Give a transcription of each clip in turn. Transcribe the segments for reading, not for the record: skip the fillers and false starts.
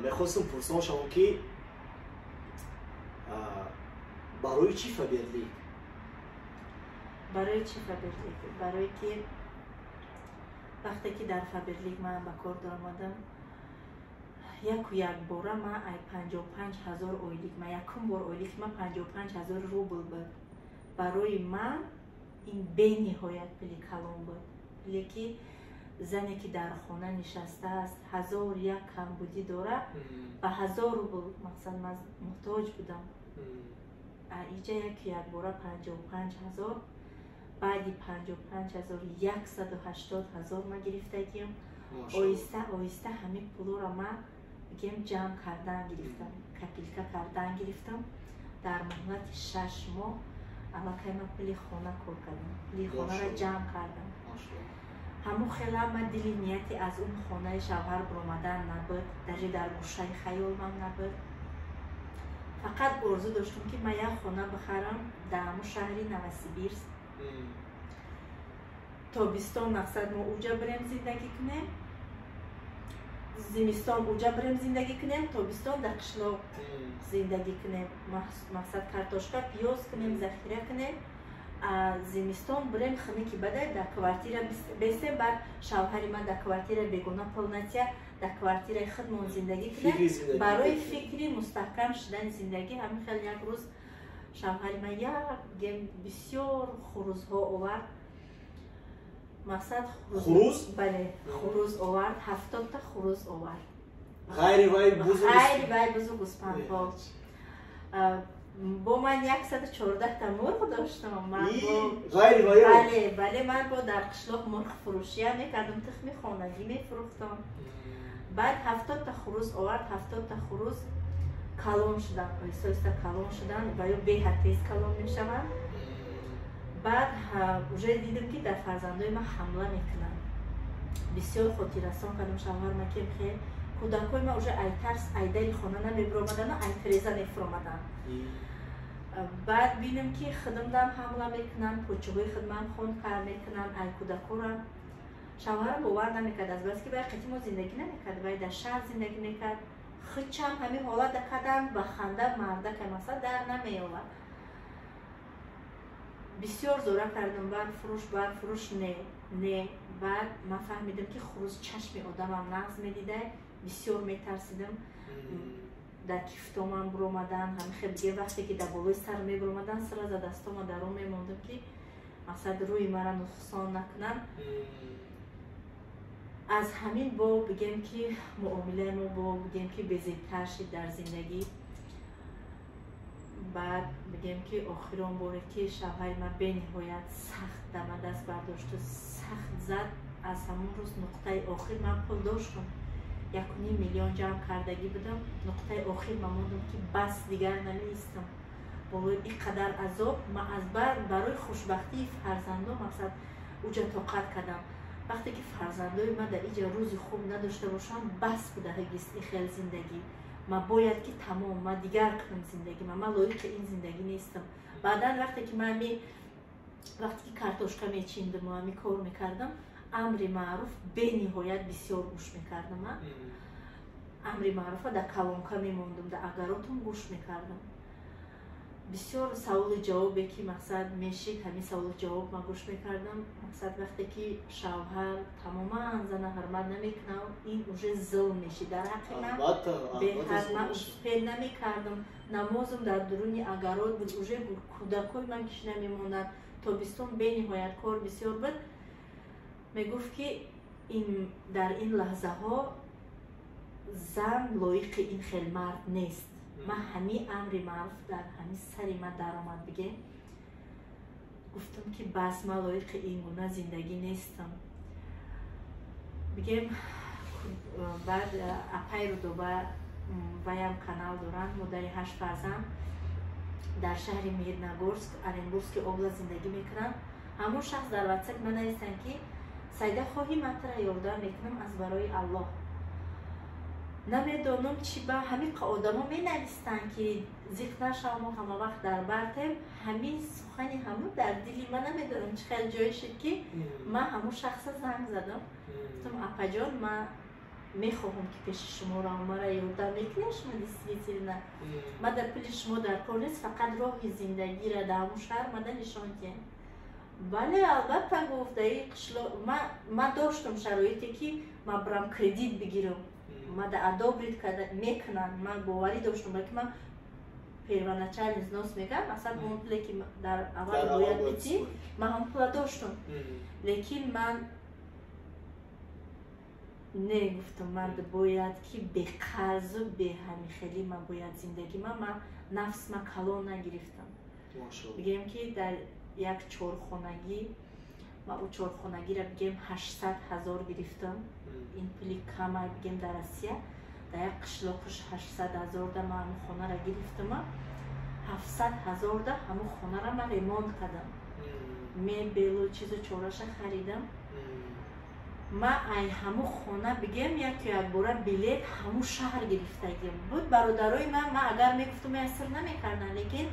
Мехостам пурсон шавам, ки барои чӣ Фаберлик? Барои чӣ Фаберлик? Барое ки вақте ки дар Фаберлик ман ба кор даромадам, яку якбора ман ай 55 000 ойлик, ман якум бор ойлики ман 55 000 рубл буд. Барои ман ин бениҳоят пули калон буд. Пуле ки зане ки дар хона нишастааст, ҳазор як камбудӣ дорад, ба 1000 рубл, мақсад, ман муҳтоҷ будам. Иҷа яку якбора 55 000, баъди 55 000 180 000 ман гирифтагиам. Оҳиста оҳиста ҳамин пулоро ман, бигем, ҷамъ кардан гирифтам, копилка кардан гирифтам. Дар муҳлати 6 моҳ аллакай ман пули хона кор кардам, пули хонаро ҷамъ кардам. Ҳамун хела ман дили нияти аз он хонаи шавҳар баромадан набуд, даже дар гӯшаи хаёлмам набуд. Фақат орзу доштам, ки ман як хона бихарам дар ҳамун шаҳри Новосибирск. Тобистон, мақсад, мо уҷа бирем зиндагӣ кунем, зимистон уҷа бирем зиндагӣ кунем, тобистон дар қишлоқ зиндагӣ кунем. Мақсад, картошка, пиёз кунем, захира кунем, зимистон бирем, хунуки бадай дар квартира бесем. Баъд шавҳари ман дар квартира бегона пул натия, дар квартираи худмон зиндагӣ кунем. Барои фикри мустаҳкам шудани зиндагӣ. Ҳамин хел як рӯз шавҳари ман як гем бисёр хурӯзҳо овард. Мақсад, хурӯз? Бале, хурӯз овард, 70-та хурӯз овард. Ғайри вай бузу? Ғайри вай бузу гӯспандҳо. Бо ман 114-та мурғ доштам. Ғайри вай? Бале, бале. Ман бо дар қишлоқ мурғфурӯшиам мекардам, тухми хонагӣ мефурӯхтам. Баъд 70-та хурӯз овард. 70-та хурӯз калон шуданд, оҳиста оҳиста калон шуданд ва ё беҳад тез калон мешаванд. Баъд уже дидам, ки дар фарзандои ман ҳамла мекунанд. Бисёр хотиррасон кардам шавҳарма, ки хе кӯдакҳои ман уже ай тарс ай дари хона намебиромадану ай тиреза мефуромаданд. Баъд бинам, ки худамдам ҳамла мекунанд, почаҳои худмам хон кар мекунанд ай кӯдакҳорам. Шавҳарам бовар намекард, аз баски вай қати мо зиндагӣ намекард, вай дар шаҳр зиндагӣ мекард. Худчам ҳамин ҳолат кардам, ба ханда мардака, масал, дар намеовард. Бисёр зора кардам: бар фурӯш, бар фурӯш, не, не. Баъд ман фаҳмидам, ки хурӯз чашми одамам нағз медидай. Бисёр метарсидам, дар кифтомам буромадан. Ҳамихел диге вақте ки дар болои сар мебуромадан, сразу дастома дарон мемондам, ки, мақсад, рӯи мара нуқсон накунанд. Аз ҳамин бо, бигем, ки муомилаи мо бо, бигем, ки безебтар шид дар зиндагӣ. Баъд, бигем, ки охирон боре ки шавҳари ман бениҳоят сахт дама даст бардошту сахт зад, аз ҳамон рӯз нуқтаи охир. Ман пул доштам, 1,5 миллион ҷамъ кардагӣ будам. Нуқтаи охир ман мондам, ки бас, дигар намеистам болои ин қадар азоб. Ман аз барои хушбахтии фарзандон, мақсад, уҷа тоқат кардам. Вақте ки фарзандои ман дар иҷа рӯзи хуб надошта бошанд, бас буда ин хел зиндагӣ. Ман бояд ки тамом ман дигар кунам зиндагӣ, ман лоиқи ин зиндагӣ нестам. Баъдан вақте ки ман вақте ки картошка мечиндам ва ами кор мекардам, амри маъруф бениҳоят бисёр гӯш мекардам. Амри маъруфа дар колонка мемондам, дар огород ам гӯш мекардам. Бисёр саволу ҷавобе ки, мақсад, мешид, ҳамин саволу ҷавоб ман гӯш мекардам. Мақсад, вақте ки шавҳар тамоман зана ҳурмат намекунад, ин уже зулм мешид дар ҳаққи ман. Беҳад ман успеть намекардам, намозам дар дуруни огород буд. Уже кӯдакҳои ман кишина мемонданд, тобистон бениҳоят кор бисёр буд. Мегуфт, ки дар ин лаҳзаҳо зан лоиқи ин хел мард нест. Ман ҳамин амри маъруф дар ҳамин сари ман даромад. Бигем, гуфтам, ки бас, ман лоиқи ин гуна зиндагӣ нестам. Бигем, баъд апай Рудоба, ваям канал доранд, модари ҳашт фарзанд, дар шаҳри Мирногорск, Оренбургский область зиндагӣ мекунанд. Ҳамон шахс дар Ватсап ман нависанд, ки Сайда, хоҳӣ, ман тара ёрдам мекунам аз барои Аллоҳ. Намедонам, чӣ ба ҳамин одамо менавистанд, ки зиқ нашав, мо ҳама вақт дар бартем. Ҳамин сухани ҳамун дар дили ман, намедонам, чӣ хел ҷой шуд, ки ман ҳамун шахса занг задам. Гуфтам: апаҷон, ман Мехоҳам, ки пеши шумо равам, мара ёрдам мекунед шумо? Действительно, ма дар пули шумо дар кор нест, фақат роҳи зиндагиро дар ҳамун шаҳр мада нишон диҳем. Бале, албатта, гуфт. Даи қишло ма доштам шароите, ки ма бирам кредит бигирам, мада одобрить мекунанд, ман боварӣ доштам, балки ман первоначальный взнос мегам, масалан, он пуле ки дар аввал бояд битӣ, ман ҳам пула доштам, лекин ман не гуфтам, ман бояд ки беқарзу беҳамихелӣ ман бояд зиндагӣ. Ман нафс ма калон нагирифтам. Бигем, ки дар як чорхонагӣ, ма ӯ чорхонагиро, бигем, 800 000 гирифтам. Ин пули кама, бигем, дар Россия, дар як қишлоқуш 800 000 да ман ҳамун хонаро гирифтама, 700 000 да ҳамун хонаро ман ремонт кардам, мебелу чизу чораша харидам. Ма ай ҳамун хона, бигем, яку якбора билет ҳамун шаҳр гирифтагим буд. Бародарои ман, ма агар мегуфтум, яср намекардам, лекин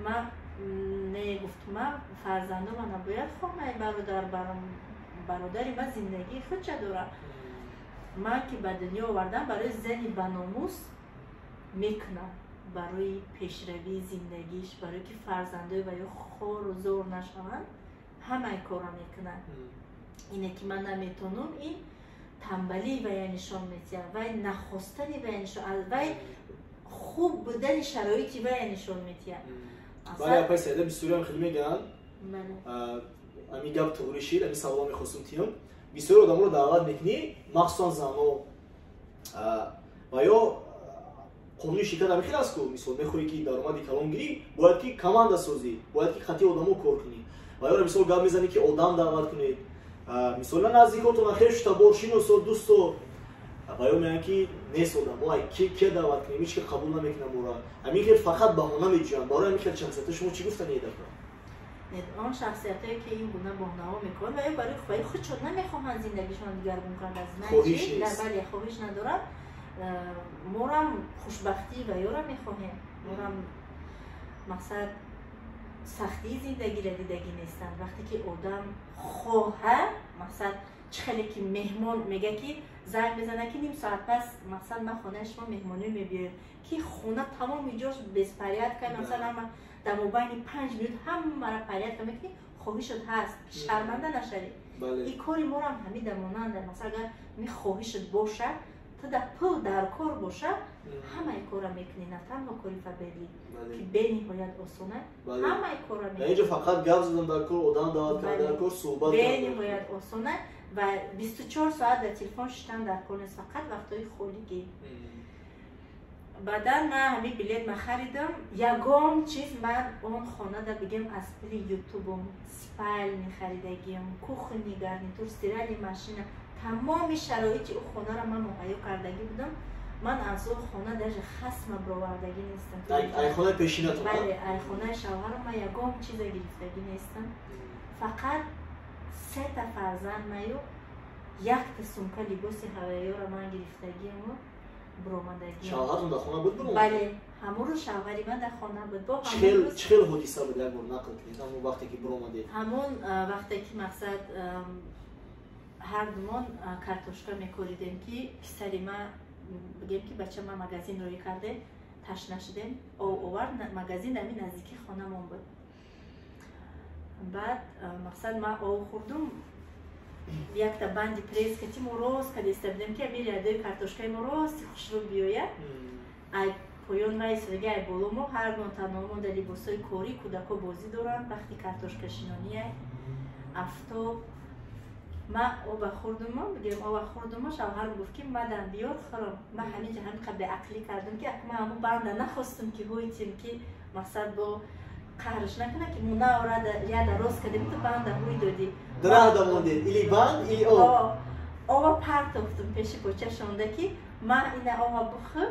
ма не гуфтум, ма фарзандома набояд хонаи бародар барам, бародари ма зиндагии худша дорад. Ман ки ба дунё овардам, барои зани баномус мекунам, барои пешравии зиндагиш, барое ки фарзандои ва ё хору зор нашаванд, ҳамаи корро мекунанд. Ине ки ман наметонам, ин тамбалии вая нишон медиҳад, вай нахостани вая нишон, вай хуб будани шароити вая нишон медиҳад. Бале, апай Саида, бисёриам хеле мегӯянд, ами гап туғри шид, ами савола мехостум тиём. Бисёри одаморо даъват мекунӣ, махсусан зано, ва ё қонуни ширкат ҳамин хел аст ку, мисол, мехоҳӣ ки даромади калон гирӣ, бояд ки команда созӣ, бояд ки хати одамо кор кунӣ. Ва ё, мисол, гап мезанӣ, ки одам даъват кунед, мисол, наздикотона, хешу табор, шиносо, дӯсто, ва ё мегӯянд, ки нест одамо, ки даъват кунем, ҳеч ки қабул намекунам ора. Ҳамин хел фақат баҳона меҷӯянд. Барои ҳамин хел шахсиятҳо шумо чӣ гуфтанед, апа? Он шахсиятое ки ин гуна баҳонаҳо мекунанд, ва ё барои хоҳи худшон намехоҳанд зиндагишон дигаргун карда, бале, хоҳиш надорад. Морам хушбахтӣ ва ёра мехоҳем, морам, мақсад, сахтии зиндагиро дидагӣ нестанд. Вақте ки одам хоҳа, мақсад, чӣ хеле ки меҳмон мега, ки занг мезана, ки ним соат пас, мақсад, ман хонаи шумо меҳмонӣ мебиёем, ки хона тамоми ҷош беспорядка, мақсад, ҳама дар мобайни 5 минут ҳамаро порядка мекунӣ, хоҳишот ҳаст, шарманда нашавӣ. Ин кори морам ҳамида монанда. Масалан, агар ми хоҳишот бошад, ту дар пул дар кор бошад, ҳамаи корро мекунӣ, на танҳо кори Фаберлик, ки бениҳоят осона, ҳамаи корро. Инҷо фақат гап задан дар кор, одам даъват кардан дар кор, суҳбат. Бениҳоят осона ва 24 соат дар телефон шиштан дар кор нест, фақат вақтҳои холигӣ. Баъдан ман ҳамин билет ма харидам, ягон чиз ман он хонада, бигем, аз пули ютубум спальни харидагиам, кухонный гарнитур, стиральный машина, тамоми шароити ӯ хонаро ман муҳайё кардагӣ будам. Ман аз он хона даже хасма бировардагӣ нестам. Айхонаи пешинатон? Бале, айхонаи шавҳарам ман ягон чиза гирифтагӣ нестам, фақат сета фарзанд маю якта сумка либоси ҳавайёро ман гирифтагиаму буромадагиам. Шавҳартон дар хона буд? Бале, ҳамон рӯз шавҳари ман дар хона буд. Бо чӣ хел ҳодиса буд, як бор нақл кунед, ҳамон вақте ки буромадед? Ҳамон вақте ки, мақсад, ҳардумон картошка мекоридем, ки писари ма, бигем, ки бача ма магазин роӣ кардем, ташна шудем, об овард. Магазин дар ми наздики хонамон буд. Баъд, мақсад, ман об хӯрдум, якта банди пресс кати мо рост кадеста будем, ки ами рядои картошкаи мо рости хушрӯ биёяд. Ай поён вайсодаги, ай боло мо ҳар таномон дар либосҳои корӣ, кӯдако бозӣ доранд, вақти картошкашинония, афтоб. Ман оба хӯрдумо, бигем, оба хӯрдумо, шавҳарам гуфт, ки мадам биёр, хӯрам. Ман ҳаминҷа ҳамин беақлӣ кардам, ки ман ҳамун банда нахостум, ки ҳойтим, ки, мақсад, бо қаҳрш накунад, ки мунаорада ряда рост кардем, ту банда ҳуй додӣ. Драҳда мондед, или банд, или об. Оба партофтум пеши поча шонда, ки ман ина оба бухӯр.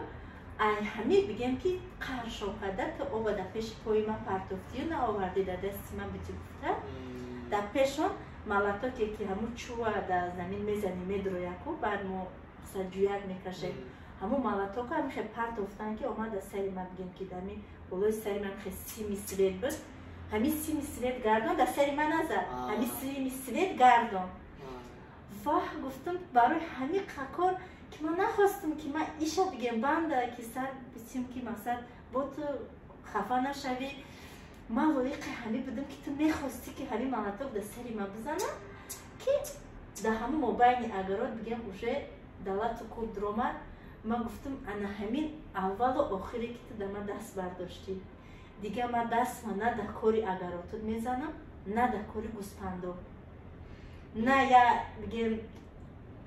Ай ҳамин, бигем, ки қаҳршон карда, ту оба дар пеши пои ман партофтию наовардӣ, дар дасти ман бити, гуфта. Дар пешон молотоке, ки ҳамун чӯва дар замин мезани, медрояку, баъд мо ҷӯяк мекашем, ҳамун молотока ҳамихе партофтан, ки омад дар сари ман, бигем, ки дами болои сари ман хе сими свет буд, ҳамин сими свет гардон, дар сари ман назад, ҳамин сими свет гардон. Ваҳ, гуфтам, барои ҳамин кор Ки ман нахостам ки ман иша бигем банда ки сар бисим ки мақсад бо ту хафа нашавӣ. Ман лоиқи ҳамин будам ки ту мехостӣ ки ҳамин молоток дар сари ман бизана, ки дар ҳамун мобайни огород бигем уже давлату куб дуромад. Ман гуфтам ана ҳамин аввалу охире ки ту дар ман даст бардоштӣ, дигар ман дастма на дар кори огородтут мезанам, на дар кори гӯспандо, на я бигем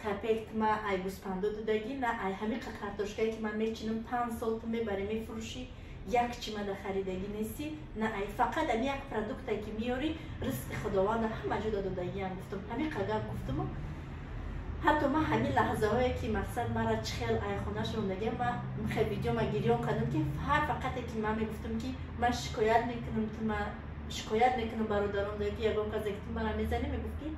капек ма ай гӯспандо додагӣ, на ай ҳамин картошкае ки ман мечинам 5 сол ту мебарӣ мефурӯшӣ, як чи ма дар харидагӣ нестӣ, на ай фақат ами як продукте ки меёрӣ ризқи худованда ҳама ҷо додагиам. Гуфтам ҳамин гап гуфтаму ҳатто ман ҳамин лаҳзаҳое ки мақсад мара чӣ хел айхона шундагиам, ман хел видеома гирён кардам ки ҳар фақате ки ман мегуфтам ки ман шикоят мекунам, ту ман шикоят мекунам бародарон ки ягон касе ки ту мара мезанӣ, мегуфт ки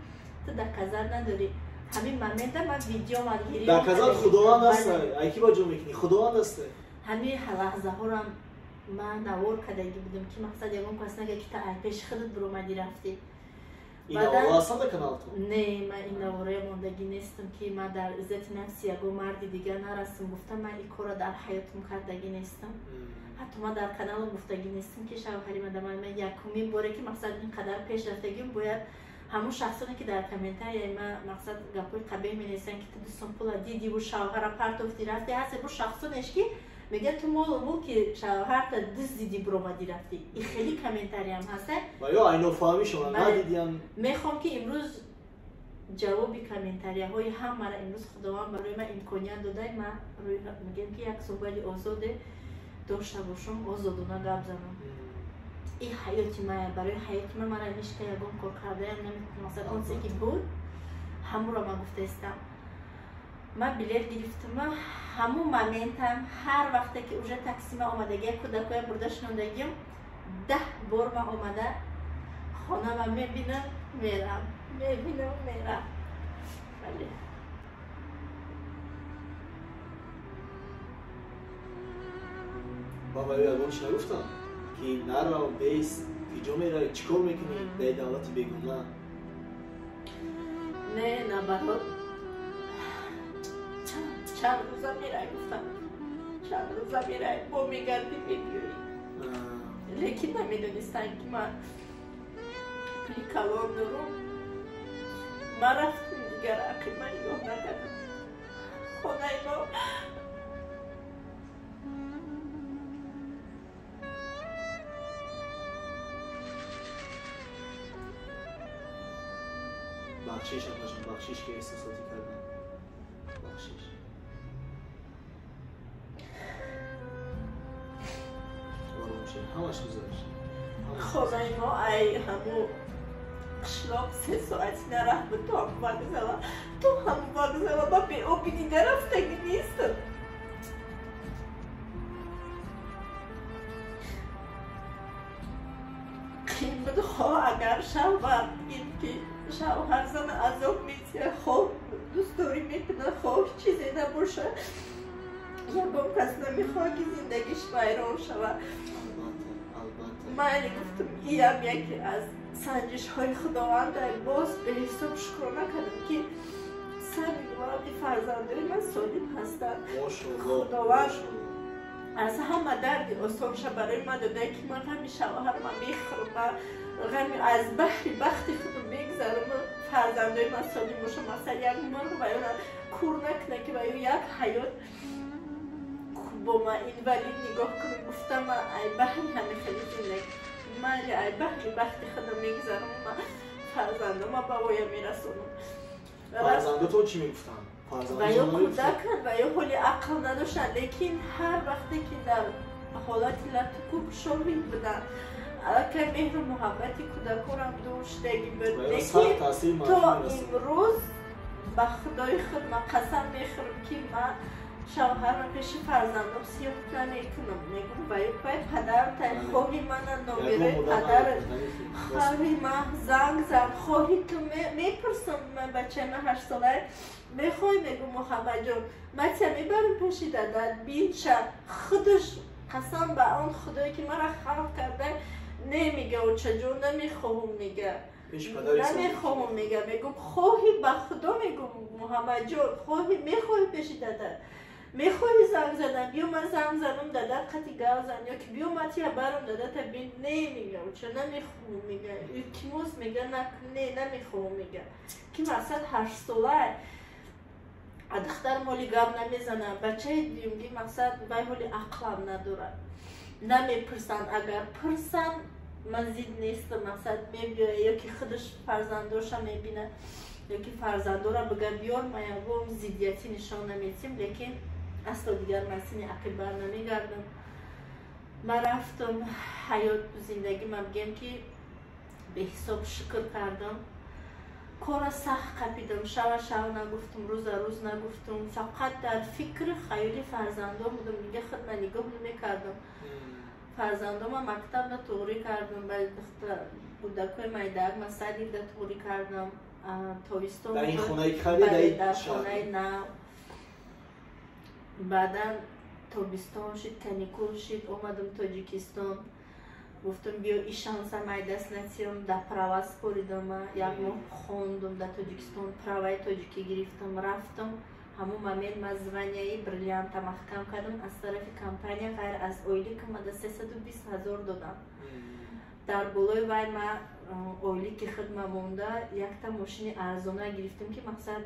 ту доказат надорӣ. Ҳамин момента ман видеома гирён доказат худованд аст, ай ки ба ҷо мекунӣ, худованд аст. Ҳамин лаҳзаҳорам ман навор кардагӣ будам ки мақсад ягон кас нага ки та ай пеши худат буромадӣ рафтӣ. Не, ман ин наворая мондагӣ нестам ки ман дар иззати нафси ягон марди дигар нарасам. Гуфтам ман ин корро дар ҳаётам кардагӣ нестам. Ҳатто ман дар каналам гуфтагӣ нестам ки шавҳари ман дар ман якумин боре ки мақсад ин қадар пеш рафтагим, бояд ҳамун шахсоне ки дар комментарияи ман мақсад гапҳои қабеҳ менависанд ки ту дустон пула дидиву шавҳара партофтӣ рафтӣ, ҳаст бо шахсонеш ки мегӯяд ту молу мулки шавҳарта дуздидӣ буромадӣ рафтӣ. И хеле комментариям ҳаста. Ва ё айнофаҳмишон надидиям. Мехоҳам ки имрӯз ҷавоби комментарияҳои ҳамаро имрӯз худованд барои ман имконият додай, ман мегӯям ки як суҳбати озоде дошта бошам, озодона гап занам. Ин ҳаёти мая, барои ҳаёти ман мара ҳеч ка ягон кор кардаям наметавонам. Мақсад он чизе ки буд ҳамонро ман гуфтаистам. Ман билет гирифтама, ҳамун моментам ҳар вақте ки уже таксима омадагия, кӯдакоя бурда шинондагиям, 10 бор ман омада хонама мебинам, мерам, мебинам, мерам. Бале. Ба барои ягон чӣ нагуфтам ки нарав, бес, киҷо меравӣ, чӣ кор мекунӣ дар давлати бегона? Не, наоборот. Чанд рӯза мерай гуфтам, чанд рӯза мерай, бо мегардӣ мебиёӣ. Лекин намедонистанд ки ман пули калон дорам. Ман рафтам, дигар ақиба нигоҳ накардам. Хонаи мо бахшиш апашон, бахшиш ки эҳсосотӣ кардам, бахшиш. Ҳамаш гузашт. Хонаи мо ай ҳамун қишлоқ 3 соати нарафт буд то ҳамун вокзала. То ҳамун вокзала ман беоби дида рафтагӣ нестам. Қин буд, хоҳ агар шавҳар бигем ки шавҳар зана азоб метиҳад, хоҳ дӯстдорӣ мекунад, хоҳ чизе набошад, ягон кас намехоҳад ки зиндагиш вайрон шавад. Майли гуфтам, иам яке аз санҷишҳои худованд. Боз беҳисоб шукрона кардам ки сари гуварди фарзандои ман солим ҳастанд. Худованд аз ҳама дарди осонша барои ман додае ки ман ғами шавҳарма мехӯрам, ман ғами аз баҳри бахти худам мегзарам, фарзандои ман солим бошам. Масалан як мурғ ва ё кур накунад ки ва ё як ҳаёт бо ман инвалид нигоҳ кунам. Гуфтам ман ай баҳри ҳамин хеле зиндагӣ, майли ай баҳри бахти худам мегзарам, ман фарзандома ба воя мерасонам. Фарзандотон чӣ мегуфтанд? Ва ё кӯдаканд, ва ё ҳоли ақл надоштанд, лекин ҳар вақте ки дар ҳолати латукуб шоҳид буданд, аллакай меҳру муҳаббати кӯдаконам дур шудагӣ буд. Лекин то имрӯз ба худои худ ман қасам мехӯрам ки ман шавҳарам пеши фарзандом сиёҳ намекунам. Мегӯм ва ё вай падартай, хоҳи мана нобираи падар, хоҳи ман занг зан, хоҳи ту мепурсам. Ман бачаи ман 8 солае, мехоҳӣ, мегӯм Муҳаммадҷон, ман тия мебарам пеши дадат, бинша. Худаш қасам ба он худое ки мара халқ карда, не мега, очаҷон, намехоҳам, мега. Намехоҳам, мега. Мегум, хоҳӣ, ба худо мегум, Муҳаммадҷон, хоҳӣ, мехоҳӣ пеши дада, мехоҳӣ занг занам, биё ман занг занам, дада қати гав зан, ё ки биё ман тия барам, дадата бин. Не, мега, ча намехоҳам, мега, илтимос, мега, не, намехоҳам, мега, ки мақсад 8 сола, а духтарам ҳоли гап намезана, бачаи дуюмги мақсад вай ҳоли ақлам надорад, намепурсанд. Агар пурсанд, ман зид нестам, мақсад мебиёя, ё ки худаш фарзандоша мебина, ё ки фарзандора бига биёр, ман ягон зиддиятӣ нишон наметим, лекин асло дигар ман сини ақиб бар намегардам. Ман рафтам, ҳаёт, зиндагӣ ман бигем, ки беҳисоб шукр кардам, кора сахт қапидам, шава шав нагуфтум, рӯза рӯз нагуфтум, фақат дар фикри хаёли фарзандон будам, дига худма нигоҳ намекардам. Фарзандома мактабда туғрӣ кардам, кӯдакҳои майдаак ма садикда туғрӣ кардам, тобистон дар хонаи нав. Баъдан тобистон шид, каникул шид, омадам Тоҷикистон. Гуфтам, биё, и шанса май даст натиём. Да права споридама, як моҳ хондум дар Тоҷикистон, праваи тоҷикӣ гирифтам, рафтам. Ҳамун момент ман званияи бриллианта маҳкам кардам аз тарафи компания. Ғайр аз ойлика ма да 320 000 додам. Дар болои вай ма ойлики хидма монда якта мошини арзона гирифтам, ки мақсад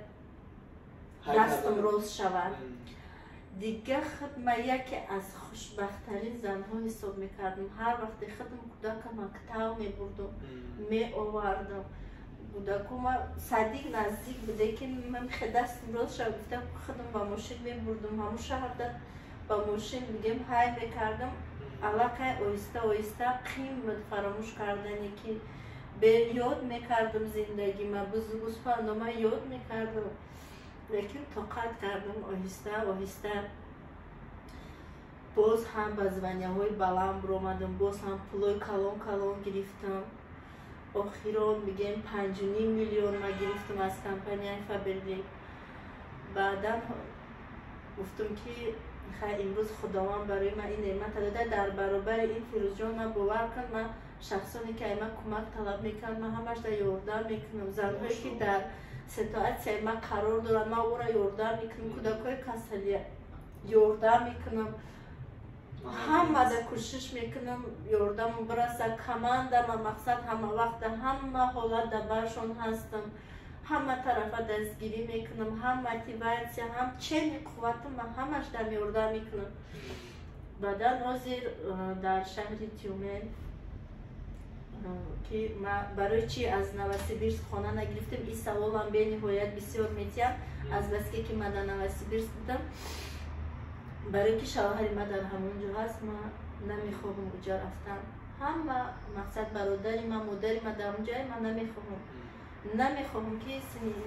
дастам рост шавад. Дига хидма яке аз хушбахттарин занҳо ҳисоб мекардам. Ҳар вақте хидм кӯдака мактаб мебурдум, меовардам, кӯдакома садик наздик буде, ки ман дастам рост шава, гуфтам, хидм ба мошин мебурдум, ҳамун шаҳрда ба мошин бигем ҳай мекардам. Аллакай оҳиста оҳиста қим буд фаромӯш кардане, ки ёд мекардам зиндагима, бузу гӯспандома ёд мекардам, лекин тоқат кардам. Оҳиста оҳиста боз ҳам ба званияҳои баланд биромадам, боз ҳам пулои калон калон гирифтам. Охирон бигем, 5,5 миллион ма гирифтам аз компанияи Фаберлик. Баъдан гуфтам, ки хай, имрӯз Худованд барои ман ин неъмата дода. Дар баробари ин, Фирӯзҷон, ман, бовар кун, ман шахсоне ки ай ман кӯмак талаб мекунанд, ман ҳамаш да ёрдам мекунам. Занҳое ки дар ситуатсияи ман қарор доранд, ман ӯро ёрдам мекунам, кӯдакҳои касалия ёрдам мекунам, ҳамада кӯшиш мекунам ёрдаму бираса. Командама мақсад ҳама вақта, ҳама ҳолат дар баршон ҳастам, ҳама тарафа дастгирӣ мекунам, ҳам мотиватсия, ҳам чени қувватам, ман ҳамаш дам ёрдам мекунам. Баъдан ҳозир дар шаҳри Тюмен, ки ма барои чи аз Новосибирск хона нагирифтем, ин саволам бениҳоят бисёр метиҳам. Азбаске ки ман дар Новосибирск будам, барои ки шавҳари ма дар ҳамон ҷо ҳаст, ма намехоҳам уҷа рафтан. Ҳама мақсад бародари ма, модари ма дар он ҷое, ман намехоҳам, ки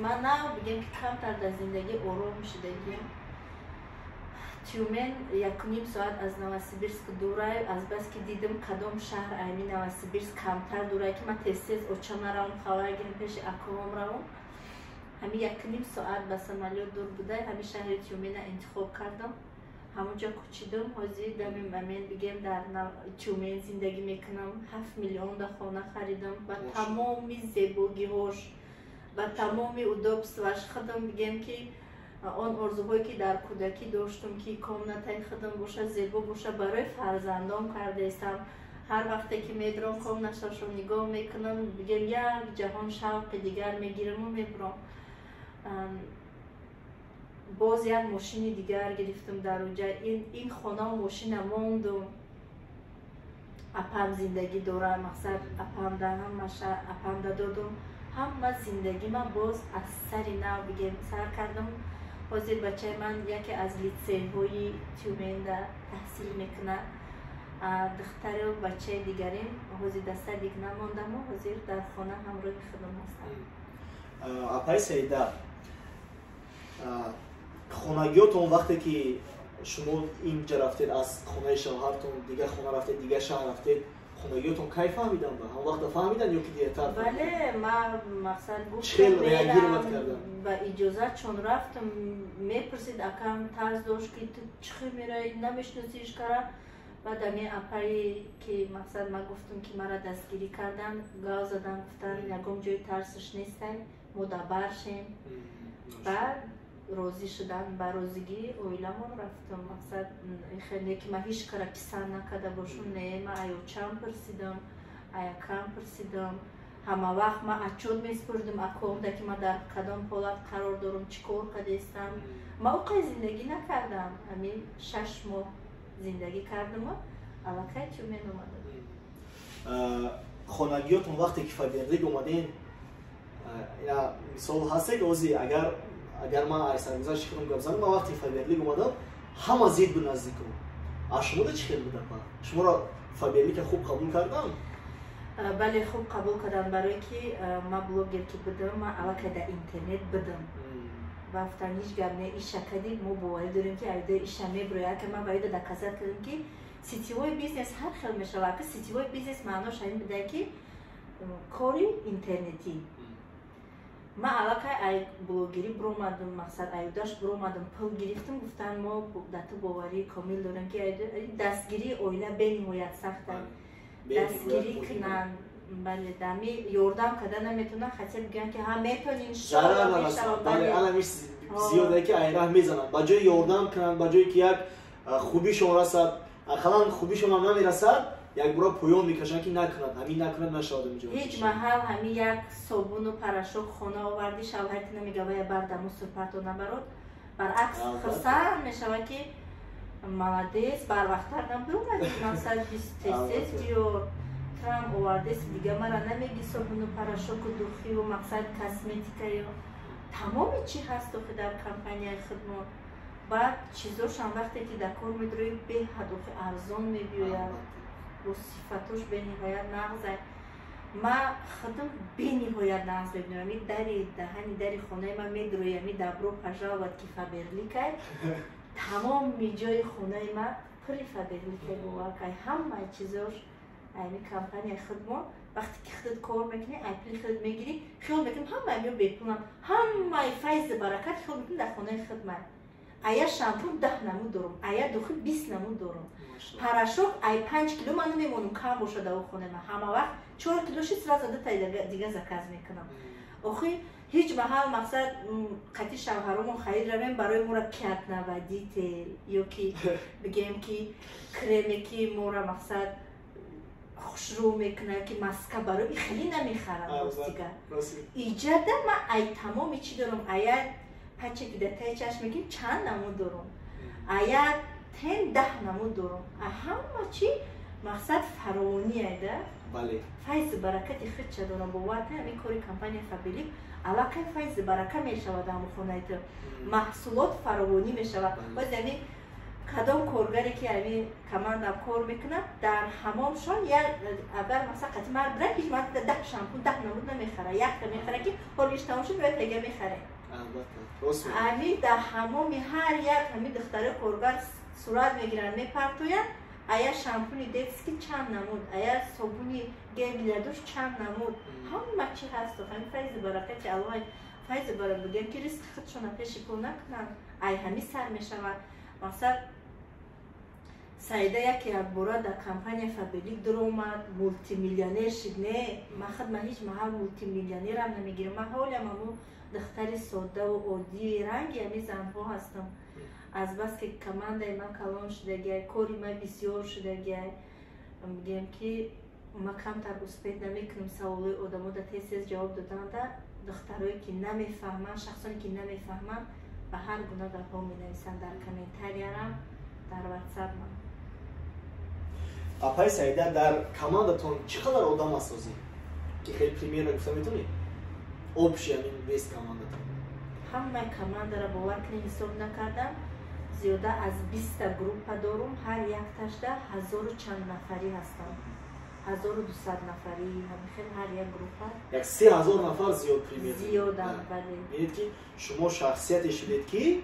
ман нав бигем, ки камтар дар зиндагӣ ором шудагиам. Тюмен 1,5 соат аз Новосибирск дурай. Азбаски дидам, кадом шаҳр айми Новосибирск камтар дурай, ки ман тез-тез очама равам, хабар гирам, пеши акоам равам, ҳами 1,5 соат ба самолёт дур будай, ҳами шаҳри Тюмена интихоб кардам, ҳамонҷо кӯчидам. Ҳозир дами момент бигем, дар Тюмен зиндагӣ мекунам. 7 миллион да хона харидам, ба тамоми зебогиҳош, ба тамоми удобстваш. Худам бигем, ки он орзуҳое ки дар кӯдакӣ доштум, ки комнатаи худам боша, зебо боша, барои фарзандом кардаистам. Ҳар вақте ки медурам, комнаташро нигоҳ мекунам, бигем, як ҷаҳон шавқи дигар мегираму мебурам. Боз як мошини дигар гирифтам дар уҷа. Ин хонаву мошина мондум, апам зиндагӣ дорад, мақсад апамда ҳамаша апамда додум. Ҳама зиндагима боз аз сари нав бигем сар кардам. Ҳозир бачаи ман яке аз литсейҳои Тюменда таҳсил мекунад. Духтару бачаи дигарим ҳозир дар садик намондаму ҳозир дар хона ҳамроҳи худам ҳастам. Апаи Саида, хонагиётон вақте ки шумо инҷа рафтед, аз хонаи шавҳартон дигар хона рафтед, дигар шаҳр рафтед, хонагиётон кай фаҳмидан? Ба ҳамон вақта фаҳмидан ё ки дертар? Бале, ман мақсад Чӣ реагировать кардам? Ба иҷозат чун рафтам, мепурсид акам, тарс дошт, ки ту чӣ хел мераи, намешиносиш кара. Баъд ами апае ки мақсад ма гуфтум, ки мара дастгирӣ кардан, гав задан, гуфтан, ягон ҷои тарсиш нестай, мо дабаршем. Баъд розӣ шудан, ба розигии оиламон рафтам. Мақсад, хеле ки ман ҳеҷ кара писанд накарда бошум, не, ман аёчам пурсидам, аякам пурсидам. Ҳама вақт ман отчёт месупурдам акомда, ки ман дар кадом ҳолат қарор дорам, чӣ кор кардастам. Ман оқай зиндагӣ накардам, ҳамин 6 моҳ зиндагӣ кардаму аллакай Тюмен омадам. Хонагиётон вақте ки Фаберлик омаден, мисол ҳасте ки ози агар ман ай саргузашти худам гап занам, ман вақте Фаберлик омадам, ҳама зид буд наздиком. А шумода чӣ хел буд, апа? Шуморо Фаберлика хуб қабул кардам? Бале, хуб қабул кардам, барое ки ман блогер ки будам, ман аллакай дар интернет будам. Ва гуфтан, ҳеҷ гап не, иша кардем, мо боварӣ дорем, ки айда иша меброяд. Ки ман ба ида доказать кардам, ки сетевой бизнес ҳар хел мешавад. Ки сетевой бизнес маънош ҳамин буда, ки кори интернетӣ. Ман аллакай ай блогерӣ биромадам, мақсад, аюдаш биромадам, пул гирифтам. Гуфтан, мо дар ту боварии комил дорем, ки дастгирии оила бениҳоят сахта. Дастгирӣ кунанд, бале, дами ёрдам карда наметавонанд, хотя бигӯянд, ки ҳа, метонин. Зиёде ки айраҳ мезананд, ба ҷои ёрдам кунанд, ба ҷое ки як хубишон расад, ақаллан хубишонам намерасад, якбора поён мекашанд, ки накунад, ҳамин накунад, нашавад. Ҳеҷ маҳал ҳамин як собуну порошок хона овардӣ, шавҳарти намега, вая бардаму сурпарто набарод. Баръакс, хурсанд мешавад, ки молодец, барвақттар набиромадӣ, мақсад, тез-тез биёр, трам овардеси, дига мара намеги собуну порошоку духию, мақсад, косметикаю тамоми чӣ ҳаст охи дар компанияи худмо. Баъд чизошам вақте ки дар кор медроӣ, беҳад охи арзон мебиёяд, бо сифатош бениҳоят нағзай. Ма худам бениҳоят нағз мебинам. Ами дари даҳани дари хонаи ман медрои, ами «добро пожаловать» ки Фаберликай, тамоми ҷои хонаи ма пури Фаберликай, бовар кай, ҳамаи чизош ами компанияи худмо. Вақте ки худат кор мекунӣ, ай пули худат мегирӣ, хиёл мекунӣ ҳамаи миё бепулам, ҳамаи файзи баракат хиёл мекунӣ дар хонаи худмай. Ая шампун 10 намуд дорум, ая духи 20 намуд дорум, порошок ай 5 кило ман намемонам кам бошад дар хонаи ман. Ҳама вақт 4 кило ши, сразу дута дига заказ мекунам. Охи ҳеҷ маҳал, мақсад, қати шавҳаромон харид равем, барои мора пятновыводитель ё ки бигем, ки креме, ки мора, мақсад, хушрӯ мекунад, ки маска, барои хеле намехарам. Ростига, иҷада ман ай тамоми чӣ дорам. Ая патче ки дар таи чашм мекунем, чанд намуд дорум, ая тен 10 намуд дорум, а ҳама чӣ, мақсад, фаровонӣ айда файзи баракати худча дорам. Бовар кунед, ҳамин кори компания Фаберлик аллакай файзи барака мешавад, ҳамон хонаи ту маҳсулот фаровонӣ мешавад. Боз яъне кадом коргаре ки ҳамин командам кор мекунад, дар ҳамомшон як агар, масалан, қати мард бирад, ҳеҷ мард 10 шампун 10 намуд намехара, якта мехара, ки ҳоло иш тамом шуд, бояд дига мехарем. Ҳамин дар ҳамоми ҳар як ҳамин духтари коргар сурат мегиранд, мепартоянд. Ая шампуни детский чанд намуд, ая собуни гель для душ чанд намуд, ҳама чи ҳасту. Ҳамин файзи баракати Аллоҳ, файзи барак, бигем, ки ризқи худшона пеши пул накунанд, ай ҳамин сар мешавад. Мақсад, Саида яке якбора дар компания Фаберлик дуромад, мултимиллионер шид? Не, ман худ ман ҳеҷ маҳал мултимиллионерам намегирам. Ман ҳолям ҳамун духтари соддаву оддии ранги ҳамин занҳо ҳастам. Азбаски командаи ман калон шудагиай, кори ман бисёр шудагиай, мегӯям, ки ман камтар успеть намекунам саволои одамо да тез тез ҷавоб доданда. Духтарое ки намефаҳманд, шахсоне ки намефаҳманд, ба ҳар гуна гапҳо менависанд дар комментариярам, дар ватсапман. Апаи Саида, дар командатон чӣ қадар одам асозӣ, ки хеле примерно гуфта метавонед, общий ҳамин весь командатон? Ҳамаи командаро, бовар кунед, ҳисоб накардам. Зиёда аз 20-та группа дорум, ҳар якташда ҳазору чанд нафарӣ ҳастанд, 1200 нафарӣ, ҳамихел ҳар як группа. Як 3000 нафар зиёд примерно? Зиёдам, бале. Бинед, ки шумо шахсияте шудед, ки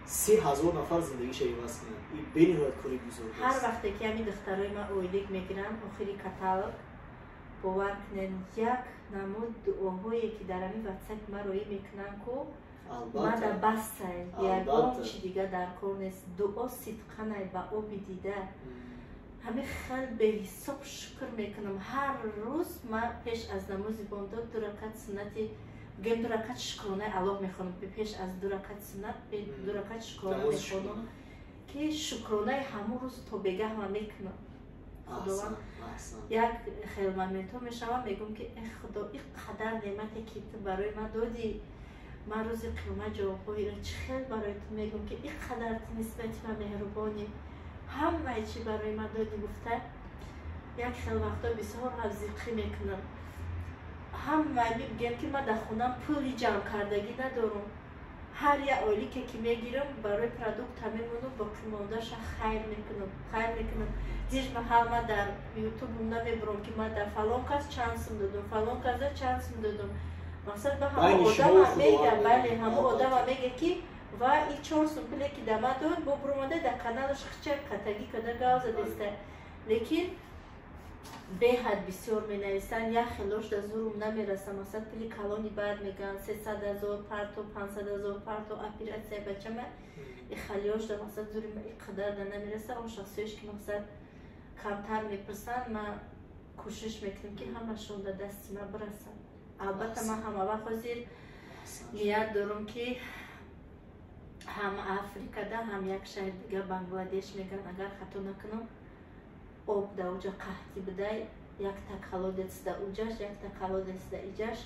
3000 нафар зиндагиша иваз кунад. Ин бениҳоят кори бузург. Ҳар вақте ки ҳамин духтарои ман ойлик мегиранд, охири каталог, бовар кунед, як намуд дуоҳое ки дар ҳамин ватсапи ман роӣ мекунанд ку, мада басай, ягон чи дига дар кор нест. Дуо сидқанай, ба оби дида. Ҳамин хел беҳисоб шукр мекунам. Ҳар рӯз ман пеш аз намози бомдод 2 ракат суннати, гӯем 2 ракат шукронаи Аллоҳ мехонам. Пеш аз 2 ракат суннат 2 ракат шукрона мехонам, ки шукронаи ҳамон рӯз то бегаҳ ман мекунам. Худованд як хел моментҳо мешавам, мегӯям ки э Худо, ин қадар неъмате ки ту барои ман додӣ, ман рӯзи қиёмат ҷавобҳоеро чӣ хел барои ту мегӯям, ки ин қадар ту нисбати ман меҳрубонӣ, ҳамаи чӣ барои ман додӣ гуфта. Як хел вақто бисёр ҳавзиқӣ мекунам. Ҳамаи мегӯям ки ман дар хонам пули ҷамъ кардагӣ надорам. Ҳар як ойлике ки мегирам барои продукта мемонам, боқимондаша хайр мекунам, хайр мекунам. Диш маҳал ман дар ютуб намебурам ки ман дар фалон кас чанд сум додам, фалон каса чанд сум додам. Мақсад ба ҳама одама мега, бале, ҳама одама мега ки ва и 4 сум пуле ки да ман дод, бо буромада дар каналаш хича катагӣ када гав задеста. Лекин беҳад бисёр менависанд, як хелош да зурум намераса. Мақсад пули калони баъд мегӯянд 300 000 парто, 500 000 парто, оператсия бачама. И халиёш да мақсад зури ма ин қадар да намераса. Он шахсиёш ки мақсад камтар мепурсанд, ман кӯшиш мекунам ки ҳамашон да дасти ман бирасанд. Албатта ман ҳама вақт ҳозир ният дорам ки ҳам Африкада, ҳам як шаҳри дига Бангладеш мегӯянд, агар хато накунам, об да уҷа қаҳтӣ будай, якта колодец да уҷаш, якта колодец да иҷаш,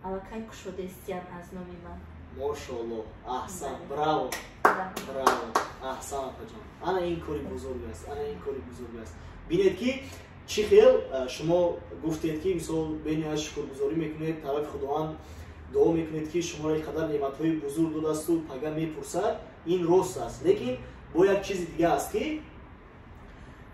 аллакай кушодестиян аз номи ман. Мошоаллоҳ, аҳсан, браво, браво, аҳсан апаҷон. Ана ин кори бузург аст, ана ин кори бузург аст. Бинед ки чӣ хел шумо гуфтед ки мисол бениҳоят шукргузорӣ мекунед, тарафи Худованд дуо мекунед ки шуморо ин қадар неъматҳои бузург додасту пага мепурсад, ин рост аст. Лекин бо як чизи дига аст ки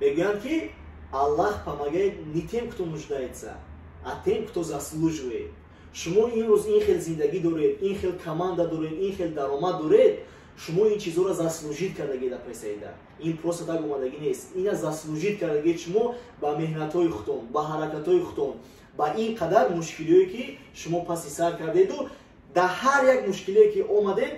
мегӯянд ки Аллах помогает не тем, кто нуждается, а тем, кто заслуживает. Шумо имрӯз ин хел зиндагӣ доред, ин хел команда доред, ин хел даромад доред, шумо ин чизҳоро заслужид кардагед апайсаида. Ин просто так омадагӣ нест. Ина заслужид кардагед шумо ба меҳнатҳои худтон, ба ҳаракатҳои худтон, ба ин қадар мушкилиҳое ки шумо паси сар кардеду дар ҳар як мушкилие ки омадед,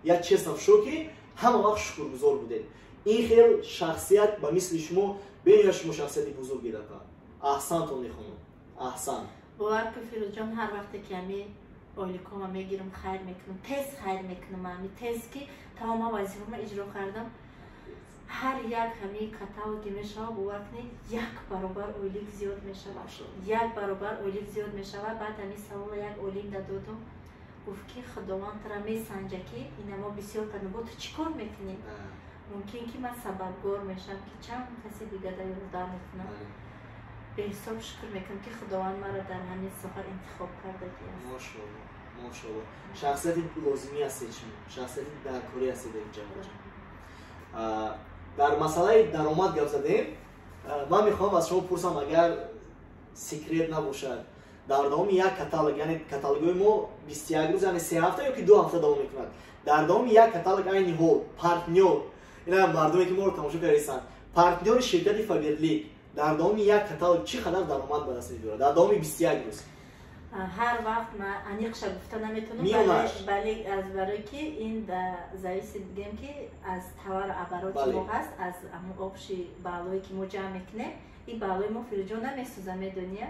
як честно в шоке, ҳама вақт шукргузор будед. Ин хел шахсият ба мисли шумо, бениҳоят шумо шахсияти бузургед апа. Аҳсантон мехонам, аҳсан. Бовар кун Фирӯзҷон, ҳар вақте ки ҳами ойликома мегирам, хайр мекунам, тез хайр мекунам, ҳами тез ки тамома вазифама иҷро кардам, ҳар як ҳами каталоги мешава, бовар кунед, 1 баробар ойлик зиёд мешава, 1 баробар ойлик зиёд мешава. Баъд ҳами савола як олим дадодум, гуфт ки Худованд тура месанҷа ки ина мо бисёр кардем, бо ту чӣ кор мекунӣ? Мумкин ки ман сабабгор мешавам ки чанд каси дига да ёрдам мекунам. Беҳисоб шукр мекунам ки Худованд маро дар ҳамин соҳа интихоб кардагӣ аст. Мошоаллоҳ, мошоаллоҳ. Шахсияти лозимӣ ҳастед шумо, шахсияти даркорӣ ҳастед дар ин ҷаҳон. Дар масъалаи даромад гап задем. Ман мехоҳам аз шумо пурсам, агар секрет набошад, дар давоми як каталог, яъне каталогҳои мо 21 рӯз, яъне 3 ҳафта ё ки 2 ҳафта давом мекунад. Дар давоми як каталог айни ҳол партнёр, ина мардуме ки моро тамошо кардастанд, партнёри ширкати Фаберлик дар давоми як каталог чӣ қадар даромад ба даст меорад? Дар давоми 21 рӯз. Ҳар вақт ман аниқша гуфта наметавонам, бале, аз барои ки ин зависит бигем ки аз товар обороти мо ҳаст, аз ҳамон общий баллое ки мо ҷамъ мекунем, ин баллои мо Фирӯзҷон намесӯза, медония.